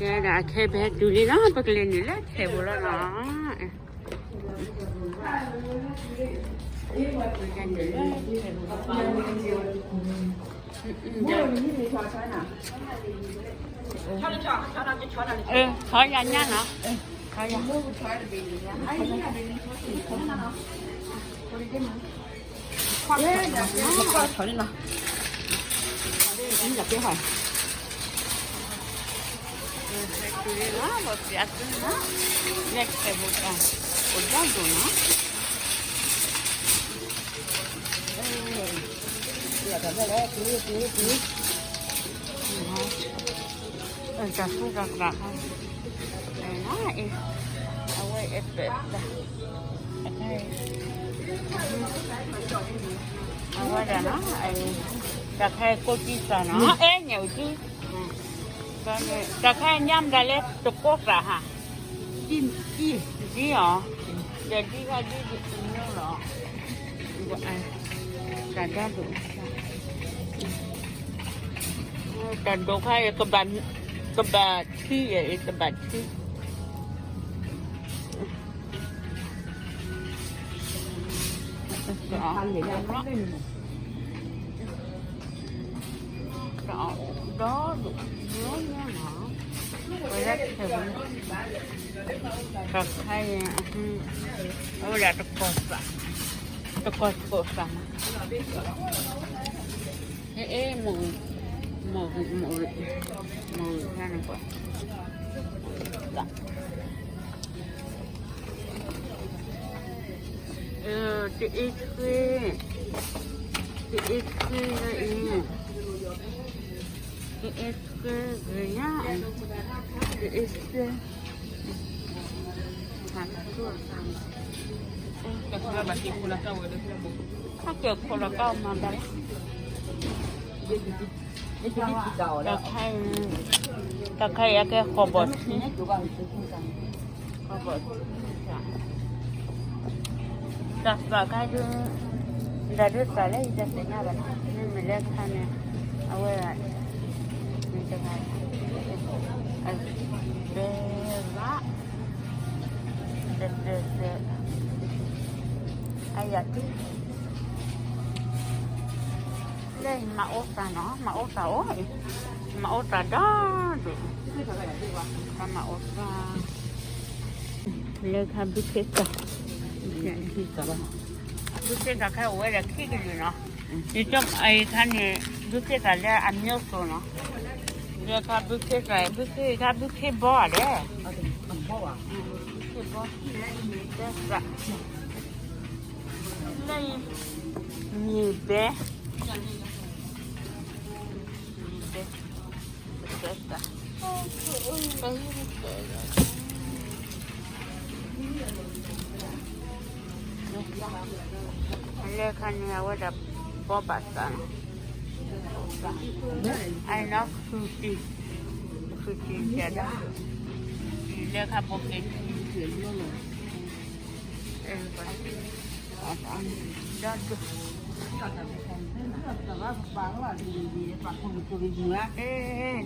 ကဲဒၣ်ခဲဖဲတုၤလံနီၤ ပကလဲၤနုာ်လၢထဲးပူၤလီၤနီၤ. ဆီယၤညါနီၤ, ဆီယၤ, ဆီန့ၣ်လီၤ, ပပျးသုနီၤ, လဲၤထဲးပူၤတၢ်, အိၣ်ဒၣ်ဒိၣ်နီၤ. တၢ်ဃူတၢ်ဖိး, အဝဲအဲၣ်ပၢၢ်တၢ်, အဝဲဒၣ်နီၤ, တၢ်ခါအံၤကိးကံစၢ်နီၤ, အဲၣ်ညၣ်အူကံ, တၢ်ခါအံၤညါမတၤလဲၣ် တကိးသၣ်ဟါ, ဒ်အီၤ, ဒီးဒ်ခါဒ်တမျိုးလီၤ, တၢ်ဒၣ်ဒိၣ်, တၢ်ဒိၣ်ခါအံၤ ကဘၣ်ထံအံၤ ကဘၣ်ထံ တၢ်အိၣ်ဒီဒိၣ်ညါနီၤ, ဝဲဒၣ်ခဲ, တၢ်ခါအံၤ, အဝဲဒၣ်တကိးသၣ်, တကိးသၣ်မး, အ့ၣ်, မိၢ်ဂ့ၤ, မိၢ်ဂ့ၤ, မိၢ်ဂ့ၤ, မိၢ်ဂ့ၤခါန့ၣ်ကွၢ်, တအ့ၣ်ထွ့, တအ့ၣ်ထွ့လၢအံၤ, တအ့ၣ်ထွ့ဂ့ၤညါ, တအ့ၣ်ထွ့, ဟးက့ၤခိၣ်လီၤကါမၤဘၣ်လၢ, တၢ်ခါအံၤ, တၢ်ခါအံၤအကဲဃီဘီၣ်ထံ, ဃီဘီၣ်ထံ, တၢ်သၣ်ခါဒုး, တၢ်ဒုးသၣ်လၢယတသ့ၣ်ညါဘၣ်, မ့မ့ၢ်လၢခါန့ၣ်, အဝဲဒၣ်, မ့ၢ်တဂၤ, အဘဲဘၣ်, တတၢၢ်, အယၤတံၢ် လၢမၤအိၣ်သးနီၤ, မၤအိၣ်သးအိၣ်, မၤအိၣ်သးဒီဒိၣ်, မၤအိၣ်သး, လၢခါဘုခ့သၣ်, ဘုခ့သၣ်ခါအိၣ်ဝဲဒၣ်ခံကလုာ်နီၤ, ယတခါန့ၣ်, ဘုခ့သၣ်လၢအမျိုးစုနီၤ, လၢခါဘုခ့သၣ်, ဘုခ့ခါဘုခ့ဘီဧါလဲၣ်, ဘုခ့ဘီ, လၢ မြေပဲ, မြေပဲ, လၢခါန့ၣ် အဝဲဒၣ်ဘီဘၣ်သးနီၤ, အနီၢ် fruity, fruity ဒၣ်, လၢခါဘိက့ၤ ဒီး လ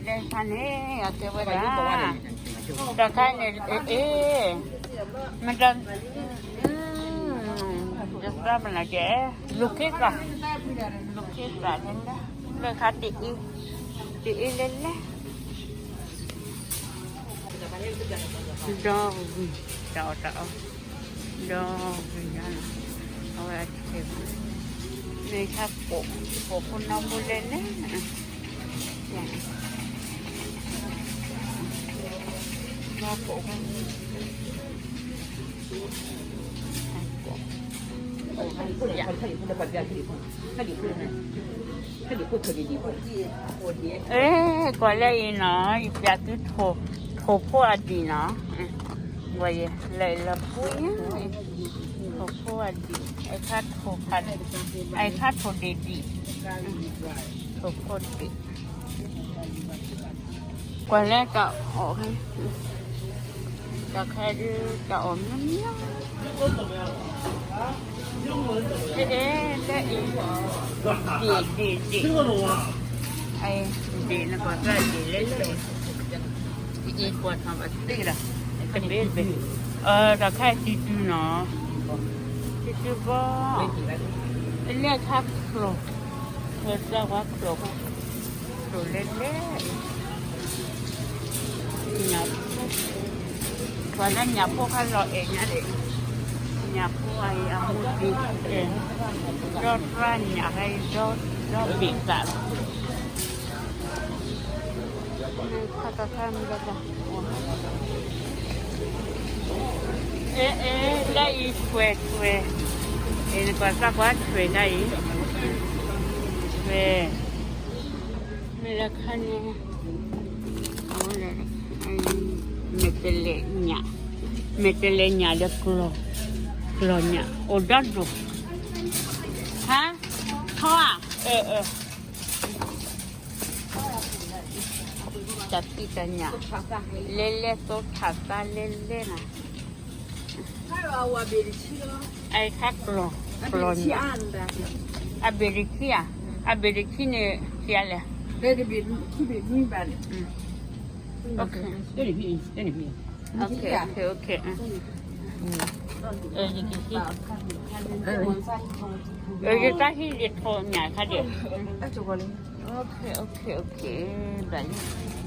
ၢခါန့ၣ် အကဲဝဲဒၣ်, တခါန့ၣ် အ့ၣ်, မတၤ, တသးမနၤကဲ, လူၤခ့သၣ်, လူၤခ့သၣ်န့ၣ်, လၢခါတအ့ၣ်, တအ့ၣ်လဲၣ်လဲၣ်, ဒီဝံၤ, တၢ်အီၣ်တၢ်အီ, ဒီဝံၤညါနီၤ, အဝဲအထံၣ်, မ့ၢ်ဆၣ်ကိး, ကိးဖိနီၢ်ဖိလဲၣ်လဲၣ်, ဒီကိး, အဲ, ကွၢ်လၢအံၤနီၤ, ယပျးသု ထိၣ်ဖိအဒံးနီၤ, ဝဲယဲလၢလၢပှဲၤ, ထိၣ်ဖိအဒံး, အခါထိၣ်ဒံးဒံး, ထိၣ်ဖိဒံး, ကွၢ်လၢတၢ်အီၣ်, တၢ်ခဲဒုးတၢ်အီၣ်မံၤမံၤ, အဲ, ဒ့ၣ်ဒ့ၣ်ဒ့ၣ်, ဒ့ၣ်နကီၢ်သၣ်ဒ့ၣ်လဲၣ်လဲၣ်, ကွၢ်ထီၣ်ဘၣ်သ့ၣ်ဒီး တဘ့ၣ်တဘ့ၣ်, တၢ်ခါအံၤတံတုၤနီၤ, တံတုၤဘီ, အလဲၣ်ခါကျိာ်, ဝဲသၢဝါကျိာ်, ကျိာ်လဲၣ်လဲၣ်, ပှၤလၢညၣ်ဖိခါလီၤအဲၣ်ညါဒၣ်, ညၣ်ဖိအံၤအမူဒံး, ဒီသရၣ်ညၣ်ဟဲဒီ, ဒီဘ့ၣ်သးလီၤ. အဲ အဲ လၢအံၤထွဲထွဲ, အဲ နကွၢ်သးကွၢ်ထွဲလၢအံၤ, ထွဲ, မ့ၢ်လၢခါန့ၣ်, အဝဲလဲၣ်, မဲာ်တဲးလဲးညၣ်, မဲာ်တဲးလဲးညၣ်ဒီးကျီၢ်, ကျီၢ်ညၣ် အိၣ်ဒီဒိၣ်, ဟါ, ထီဧါ, အဲ အဲ တၢ်ဖံးတၢ်ညၣ်, လဲလဲသိထၣ်သါလဲလဲနၤ, အံၤခါကျီၢ်, ကျီၢ်ညၣ်, အဘ့ၣ်တဆံဧါ, အဘ့ၣ်တဆံန့ၣ် ဆံးလဲၣ်, ယတၢ်ဟံးယထိၣ်ညၣ်ခါဒဲး, ဘၣ်လံ